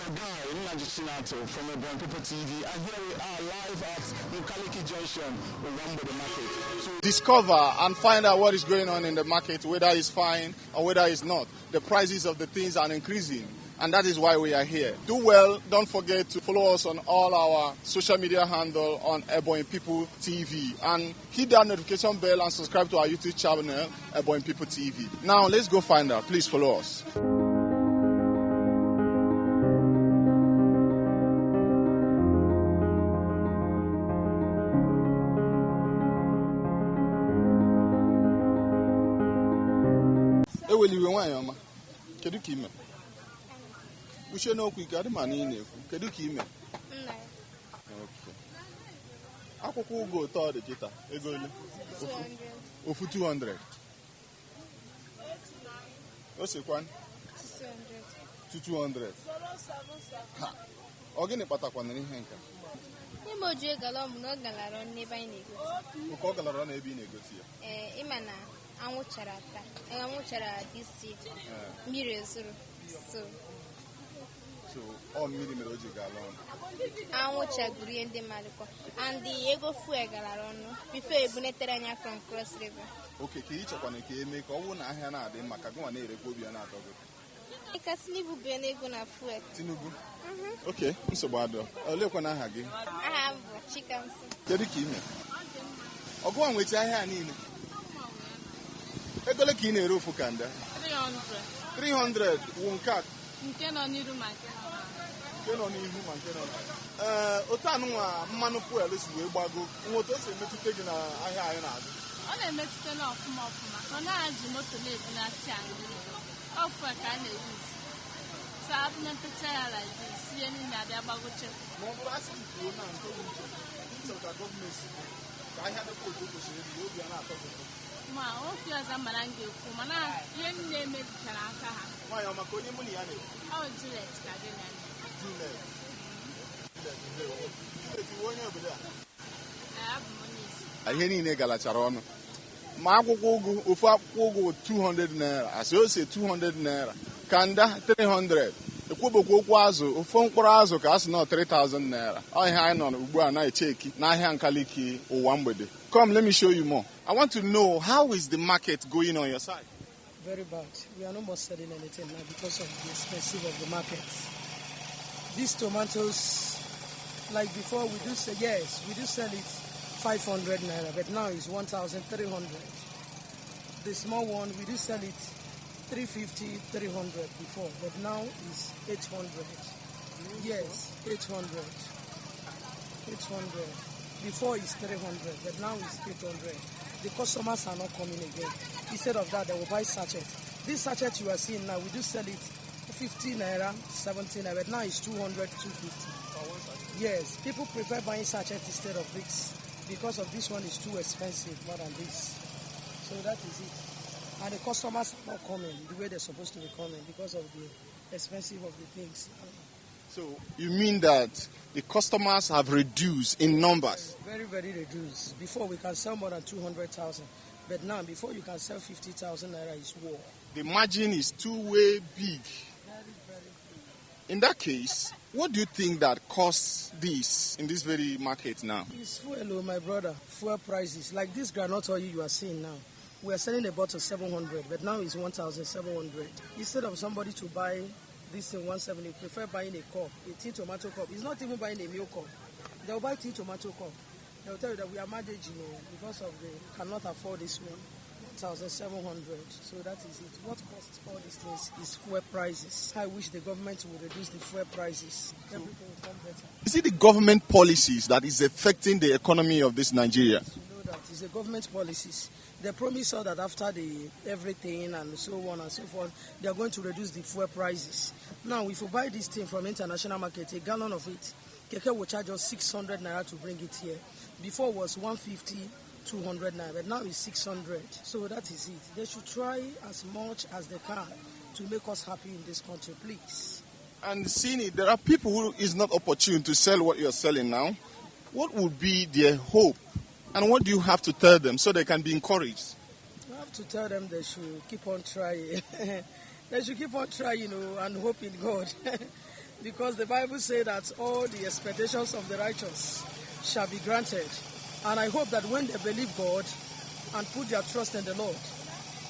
Your guy, Nnaji Chinato from Ebonyi People TV, and here we are live at Nkaliki Junction, Owambo Market. To discover and find out what is going on in the market, whether it's fine or whether it's not. The prices of the things are increasing, and that is why we are here. Do well, don't forget to follow us on all our social media handle on Ebonyi People TV and hit that notification bell and subscribe to our YouTube channel, Ebonyi People TV. Now let's go find out. Please follow us. Eweliwe nwaanyị ọma, kedu ka ime? Uche n'okwu ike adị ma na ị na-ekwu, kedu ka ime? Nna ya. Okay. Akwụkwọ ụgụ ụtọ dị kịta ego ole? 200. Ofu 200. O sekwan 200. 200. Ha, ọ gịnị kpatakwanara ihe nka? Ime oju egala ọmụ na ọ galara ọnụ n'ebe anyị na-egote. Oke ọ galara na ebe ị na-egosi ya. Ee, ịma na anwụ chara taa, ee, anwụ chara this year, mmiri ezoro. So, So ọ mmiri mere o ji gala ọnụ. Anwụ chagburu ihe ndị mmadụ kọ. And the ego fuel galara ọnụ before ebunetere anya from Cross River. Oke ka ị chọkwana ka eme ka ọ bụrụ na ahịa na-adị mma ka gịnwa na-erekwa obi ya na-atọ gị. Ka Tinubu bie n'ego na fuel. Tinubu. Oke, nsogbu adọ. Oleekwana aha gị? Aha m bụ Chikamso. Kedu ka ime? Ọgụwa nwechi ahịa a niile. Ego ole ka ị na-ere ofu kanda? 300. 300 wụ nke a. Nke nọ n'iru ma nke nọ n'azụ. Nke nọ n'ihu ma nke nọ n'azụ. Ee, otu anụnwa mmanụ fuel si wee gbago, nwa otu o si emetụta gị na ahịa anyị na-azụ? Ọ na-emetụta na ọfụma ọfụma ka ọ na-aji moto na-ebunata anyị. Ọ fuel ka a na-eyuzu. So abụnatacha ya like this, ihe niile abịa gbagoche. Ma ọ bụrụ asị gị kwuo na nke bụ uche ị chọrọ ka gọọmenti mee ka ahịa dịkwa otu o kwesịrị ịdị, obi a na-atọ gị ụtọ. Ma okwu ọzọ mara m ga-ekwu mana ihe niile emebichara aka ha. Nwaanyị ọma, ka onye mụ na ya na-ekwu? Ọ Juliet ka gị na ya. Juliet. Juliet, ndewo. Juliet, iwu onye obodo a? Ee, abụ m onye isi. Ihe niile galachara ọnụ, ma akwụkwọ ụgụ, ofu akwụkwọ ụgụ 200 naira, asị ose 200 naira, kanda 300, ekwubokwa okwu azụ, ofu mkpụrụ azụ ka a sị nọ 3000 naira. Ọ ihe anyị nọ ugbu a na-echeki n'ahịa Nkaliki ụwa mgbede. Come, let me show you more. I want to know, how is the market going on your side? Very bad. We are no more selling anything now because of the expensive of the market. These tomatoes, like before, we do say yes, we do sell it 500 naira, but now it's 1,300. The small one, we do sell it 350, 300 before, but now it's 800. Yes, 800. 800. Before it's 300, but now it's 800. The customers are not coming again. Instead of that, they will buy sachet. This sachet you are seeing now, we do sell it 50 naira, 70 naira, but now it's 200, 250. Yes, people prefer buying sachet instead of this because of this one is too expensive more than this. So that is it. And the customers are not coming the way they're supposed to be coming because of the expensive of the things. So you mean that the customers have reduced in numbers? Very, very reduced. Before we can sell more than 200,000, but now before you can sell 50,000 naira is war. The margin is too way big. Very, very big. In that case, what do you think that caused this in this very market now? It's fuel, oh, my brother. Fuel prices. Like this groundnut oil you are seeing now. We are selling a bottle 700, but now it's 1,700. Instead of somebody to buy this in 170, prefer buying a cup, a tin tomato cup. It's not even buying a milk cup. They'll buy tin tomato cup. They'll tell you that we are managing, oh, because of the cannot afford this one. 1,700. So that is it. What costs all these things is fuel prices. I wish the government would reduce the fuel prices. Everything will come better. Is it the government policies that is affecting the economy of this Nigeria? You know that it's the government policies. They promise us that after the everything and so on and so forth, they are going to reduce the fuel prices. Now, if you buy this thing from international market, a gallon of it, Keke will charge us 600 naira to bring it here. Before it was 150, 200 naira, but now it's 600. So that is it. They should try as much as they can to make us happy in this country, please. And seeing it, there are people who is not opportune to sell what you're selling now. What would be their hope? And what do you have to tell them so they can be encouraged? I have to tell them they should keep on trying. They should keep on trying, and hope in God. Because the Bible says that all the expectations of the righteous shall be granted. And I hope that when they believe God and put their trust in the Lord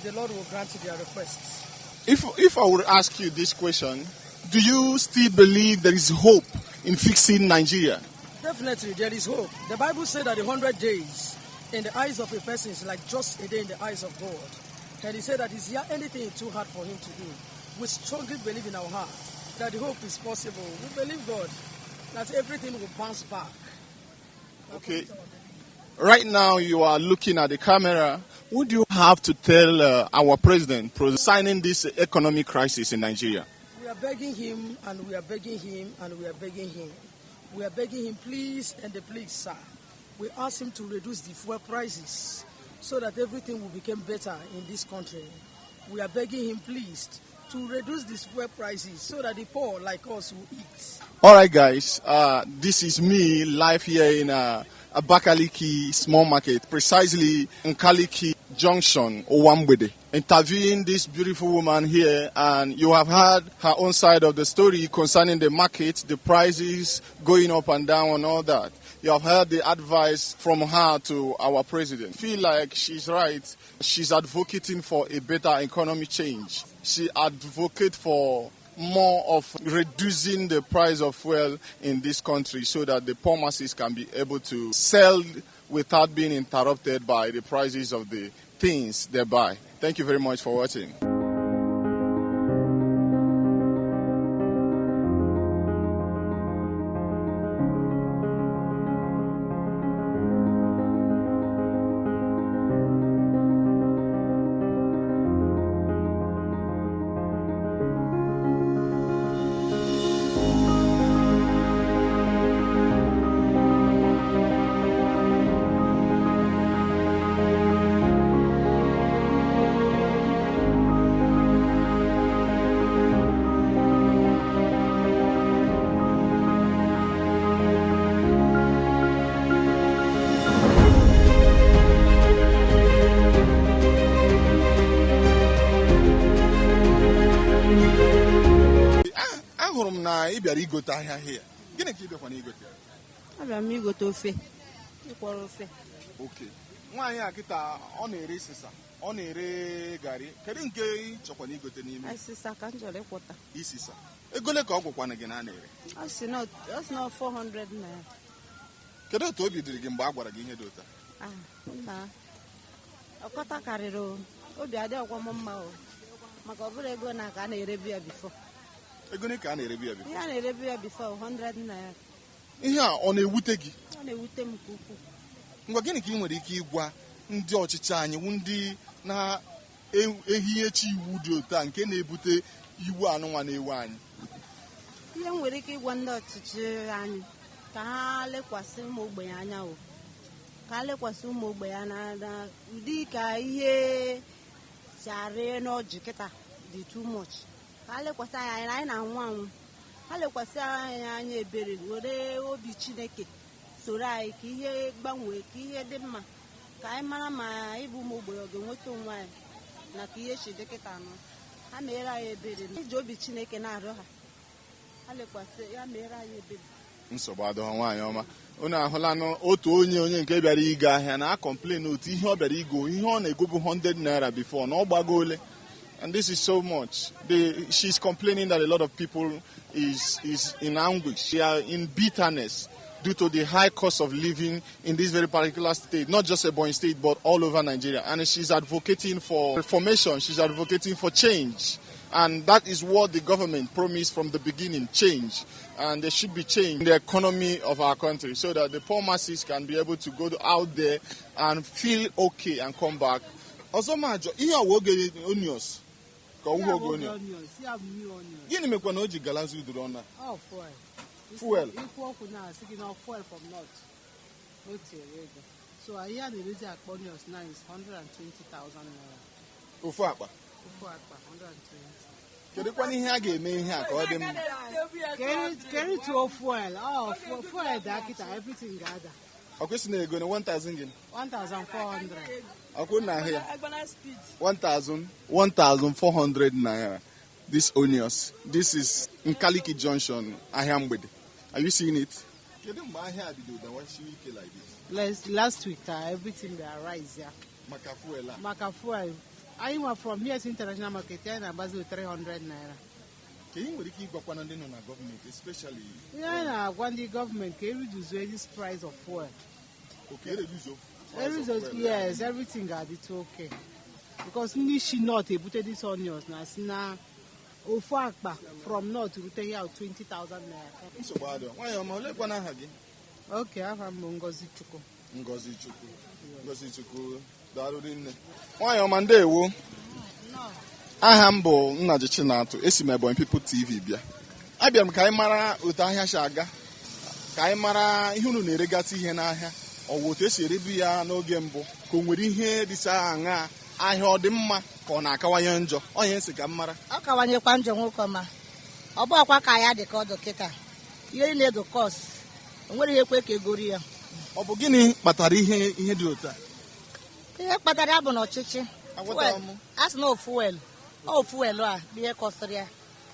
will grant their requests. If I would ask you this question, do you still believe there is hope in fixing Nigeria? Definitely, there is hope. The Bible said that 100 days in the eyes of a person is like just a day in the eyes of God. And he said that is there anything too hard for him to do? We strongly believe in our heart that the hope is possible. We believe God that everything will bounce back. Okay. Right now you are looking at the camera. What do you have to tell our president for signing this economic crisis in Nigeria? We are begging him and we are begging him and we are begging him. We are begging him, please and please, sir. We ask him to reduce the fuel prices so that everything will become better in this country. We are begging him, please, to reduce these fuel prices so that the poor like us will eat. All right, guys, this is me live here in Abakaliki small market, precisely in Nkaliki Junction, Owambede, interviewing this beautiful woman here, and you have heard her own side of the story concerning the market, the prices going up and down and all that. You have heard the advice from her to our president. Feel like she's right. She's advocating for a better economy change. She advocates for more of reducing the price of fuel in this country so that the poor masses can be able to sell without being interrupted by the prices of the things they buy. Thank you very much for watching. Ahụrụ m na ị bịara igote ahịa here. Gịnị ka ị bịakwana igote? Abịara m igote ofe, ịkwọrọ ofe. Okay. Nwaanyị a kịta ọ na-ere ịsịsa, ọ na-ere garị. Kedu nke ị chọkwana igote n'ime? Asịsa ka m chọrọ ịkwọta. Isisa. Ego ole ka ọ gwụkwana gị na a na-ere? Ọ sị na 400 naira. Kedu otu obi dịrị gị mgbe a gwara gị ihe dị otu a? Nna, ọkọta karịrị o. Obi adịghịkwa m mma o. Maka ọ bụrụ ego na ka a na-erebu ya bifo. Ego ole ka a na-erebu ya bifo? Ihe a na-erebu ya bifo 100 naira. Ihe a ọ na-ewute gị? Ọ na-ewute m nke ukwuu. Ngwa, gịnị ka ị nwere ike ịgwa ndị ọchịchị anyị wụ ndị na-ehihiechi iwu dị otu a nke na-ebute iwu anụnwa na-ewu anyị? Ihe m nwere ike ịgwa ndị ọchịchị anyị ka ha lekwasị ụmụ ogbenye anya o. Ka ha lekwasị ụmụ ogbenye anya na ụdị ka ihe si arị n'ọjị kịta dị too much. Ka ha lekwasị anyị anya, anyị na-anwụ anwụ. Ha lekwasị anyị anya ebere, were obi Chineke soro anyị ka ihe gbanwee, ka ihe dị mma, ka anyị mara ma ịbụ ụmụ ogbenye ọ ga-enweta onwe anyị na ka ihe si dị kịta nọ. Ha meere anyị ebere, iji obi Chineke na-arịọ ha. Ha lekwasị ya, meere anyị ebere. Nsogbu adịghị, nwaanyị ọma. Unu ahụlanụ otu onye nke bịara igo ahịa na a-complain otu ihe ọ bịara igo, ihe ọ na-egobu 100 naira before na ọ gbago ole. And this is so much. She's complaining that a lot of people is in anguish. They are in bitterness due to the high cost of living in this very particular state, not just Ebonyi State, but all over Nigeria. And she's advocating for reformation. She's advocating for change. And that is what the government promised from the beginning, change. And there should be change in the economy of our country so that the poor masses can be able to go out there and feel okay and come back. Ọzọ ma ajọ, ihe ọwa oge onions ka ọ wụghị oge onions. Gịnị mekwa na o ji galazi udoro ọnụ a? Oh, fuel. Fuel. Ikwu okwu na asị gị na fuel from north. O tinyere ego. So ihe a na-erezi akpa onions now is 120,000 naira. Ofu akpa. Ofu akpa 120. Kedụkwana ihe a ga-eme ihe a ka ọ dị mma? Carry to fuel. Oh, fuel daa kịta, everything ga-ada. Ọ kwesị na ego na 1000 gịnị? 1,400. Ọkwụ na ahịa 1000 1400 naira. This onions. This is Nkaliki Junction, Ahịa Mgbede. Are you seeing it? Kedu mgbe ahịa a bidoro dawashiwe ike like this? Last week, everything dey arise ya. Maka fuel a. Maka fuel, anyị nwa from here to international market, anyị na-agbazi 300 naira. Ka ihe nwere ike ịgwakwana ndị nọ na gọọmenti, especially Ihe anyị na-agwa ndị gọọmenti ka ereduce this price of fuel. Okay, reduce price of Ereduce, fuel. yes, everything ga-adịtụ okay. Because ndị si north ebute this onions na si na ofu akpa from north rute here 20,000 naira. Nsogbu adịọ. Nwanyị ọma, olekwana aha gị? Okay, aha m bụ Ngozi Chukwu. Ngozi Chukwu. Ngozi Chukwu, daalụ rinne. Nwanyị ọma, ndeewo. Aha m bụ Nnaji Chinatụ, esi m Ebonyi People TV bịa. Abịara m ka anyị mara otu ahịa si aga, ka anyị mara ihe unu na-eregasị ihe n'ahịa, ọ wụ otu esi erebu ya n'oge mbụ, ka o nwere ihe dịsa aṅaa, ahịa ọ dị mma ka ọ na-akawanye njọ. Ọ ihe nsị ka m mara. Ọ kawanyekwa njọ, nwoke ọma. Ọ bụ ọkwa ka ya dị ka ọdụ kịta, ihe niile dị cost, o nwere ihe kwe ka egori ya. Ọ bụ gịnị kpatara ihe dị otu a? Ihe kpatara ya bụ na ọchịchị. Agwọtara m. A sị na fuel, ọ fuel a bụ ihe kọsịrị ya,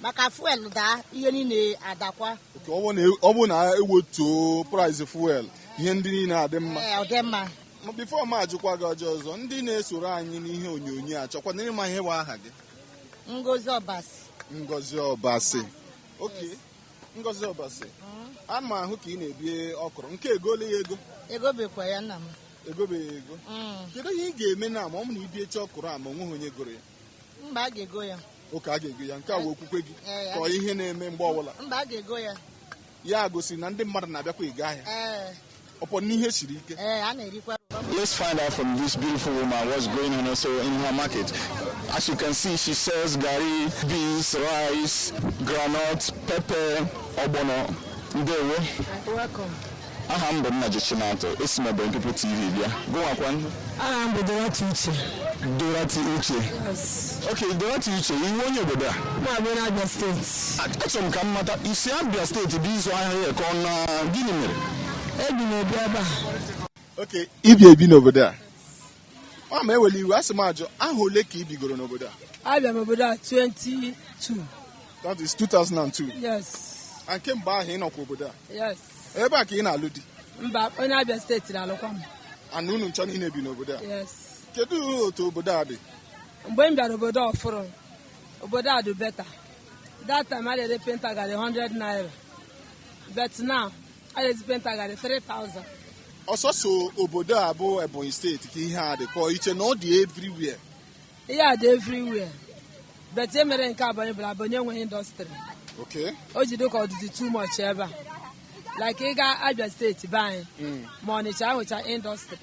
maka fuel daa, ihe niile adakwa. Okay, ọ bụ na ewetuo price fuel, ihe ndị niile adị mma. Ee, ọ dị mma. Ma before m ajụkwa gị ọjọọ ọzọ, ndị na-esoro anyị n'ihe onyonyo a chọkwana ịma ihe bụ aha gị. Ngozi Ọbasi. Ngozi Ọbasi. Okay, Ngozi Ọbasi, a ma ahụ ka ị na-ebi ọkụrụ nke egole ya ego? Ego bekwa ya, nna m. Egobeghị ego? Kedu ihe ị ga-eme na ma ọ bụ na ibiecha ọkụrụ a ma o nweghị onye goro ya? Mba, a ga-ego ya. Oke, a ga-ego ya. Nke a wee okwukwe gị? Ee. Ka ọ ihe na-eme mgbe ọbụla? Mba, a ga-ego ya. Ya gosiri na ndị mmadụ na-abịakwa ego ahịa? Ee. Ọpọ n'ihe siri ike. Ee, a na-erikwa. Let's find out from this beautiful woman what's going on also in her market. As you can see, she sells gari, beans, rice, groundnut, pepper, ogbono. Ndewo. Welcome. Aha m bụ Nnaji Chinatụ, esi m Ebonyi People TV bịa. Gụnwakwa? Aha m bụ Dorothy Uche. Dorothy Uche. Yes. Okay, Dorothy Uche, iwu onye obodo a? Mụ abịa na Abia Steeti. Achọrọ m ka m mata isi Abia Steeti bụ ịzụ ahịa ya ka ọ na gịnị mere? Ebi m ebi ebe a. Okay, ibi ebi n'obodo a, ọ ma ewele iwe, asị m ajụ, aha ole ka i bigoro n'obodo a? Abịa m obodo a 22. That is 2002? Yes. And kemgbe ahụ ị nọkwa obodo a? Yes. Ebe a ka ị na-alụ di? Mba, onye Abia Steeti na-alụkwa m. Ana unu ncha niile bi n'obodo a? Yes. Kedu otu obodo a dị? Mgbe m bịara obodo ọfụrụ, obodo a dị better. That time a na-ere painter garị 100 naira, but now a na-ezi painter garị 3000. Ọsọsọ obodo a bụ Ebonyi Steeti ka ihe a dị, ka ọ iche na ọ dị everywhere? Ihe a dị everywhere, but e mere nke Abonyi bụrụ Abonyi enweghị industry. O jide ka ọdịdị too much ebe a, like ịga Abia Steeti be anyị ma Ọnịcha ahụcha industry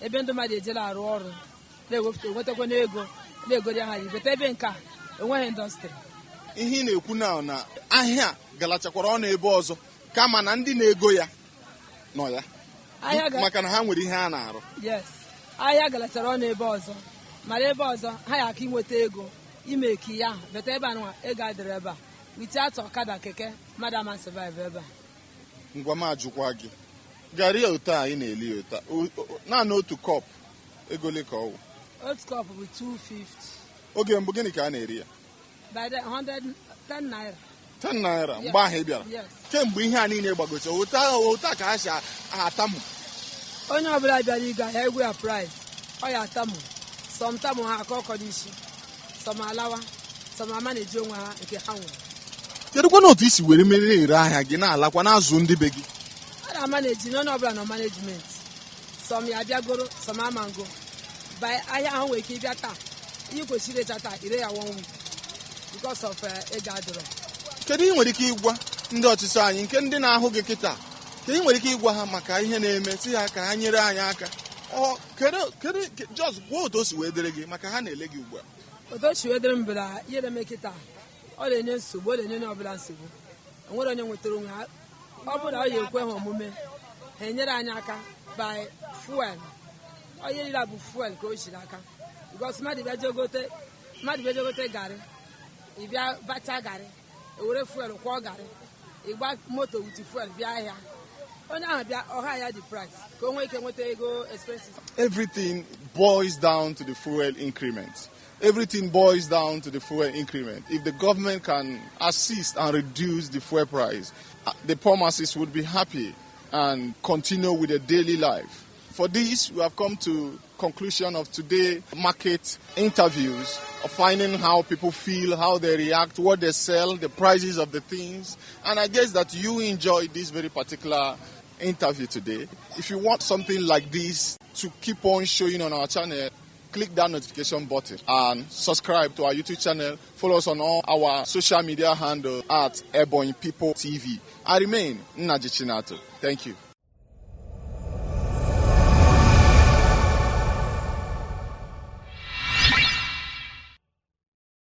ebe ndị mmadụ ejela arụ ọrụ na-ewepụta enwetakwa n'ego na-egori ha ibeta, ebe nke a enweghị industry. Ihe ị na-ekwu na ahịa galachakwara ọnụ ebe ọzọ, kama na ndị na-ego ya nọ ya Ahịa ga- maka na ha nwere ihe a na-arụ. Yes, ahịa galachara ọnụ ebe ọzọ, mara ebe ọzọ ha ya aka inweta ego ime ka ya ahụ beta. Ebe a nwa ego adịrị ebe a, without ọkada, keke, mmadụ ama survive ebe a. Ngwa, m ajụkwa gị, garị otu a anyị na-eli ya otu a, naanị otu cup, ego ole ka ọ wụ? Otu cup bụ 250. Oge mbụ, gịnị ka a na-eri ya? By the 110 naira. 10 naira mgbe ahụ ị bịara? Yes. Kemgbe ihe a niile gbagocha otu ahụ, otu a ka ha si atamu? Onye ọbụla bịara igo ahịa, egwu ya price, ọ ya atamu. Some tamu, ha akọ ọkọ n'isi, some alawa, some ama na-eji onwe ha nke ha nwere. Kedụkwa na otu isi were mere ere ahịa gị na-alakwa na-azụ ndị be gị? A na-ama na-eji na onye ọbụla nọ management. Some ya abịagoro, some ama ngo by ahịa ahụ nwere ike ịbịa taa, ihe kwesịrị irecha taa, ire ya one week because of ego adịrọ. Kedu ihe nwere ike ịgwa ndị ọchịchị anyị nke ndị na-ahụ gị kịta? Kedu ihe nwere ike ịgwa ha maka ihe na-eme, si ha ka ha nyere anyị aka? Ọ kedu just gwa otu o si wee dịrị gị maka ha na-ele gị ugbu a. Otu o si wee dịrị m bụ na ihe na-eme kịta, ọ na-enye nsogbu, ọ na-enye onye ọbụla nsogbu. Enwere onye nwetara onwe ha. Ọ bụrụ na ọ ya ekwe ha omume, ha enyere anyị aka by fuel. Onye niile bụ fuel ka o siri aka, because mmadụ bịa jegote garị, ị bịa bacha garị, ewere fuel kwọọ garị, ịgba moto with fuel bịa ahịa, onye ahụ bịa ọha ya dị price ka o nwee ike nweta ego expenses. Everything boils down to the fuel increment. Everything boils down to the fuel increment. If the government can assist and reduce the fuel price, the poor masses would be happy and continue with their daily life. For this, we have come to conclusion of today market interviews of finding how people feel, how they react, what they sell, the prices of the things. And I guess that you enjoyed this very particular interview today. If you want something like this to keep on showing on our channel, click that notification button and subscribe to our YouTube channel. Follow us on all our social media handle at Ebony People TV. I remain Nnaji Chinato. Thank you.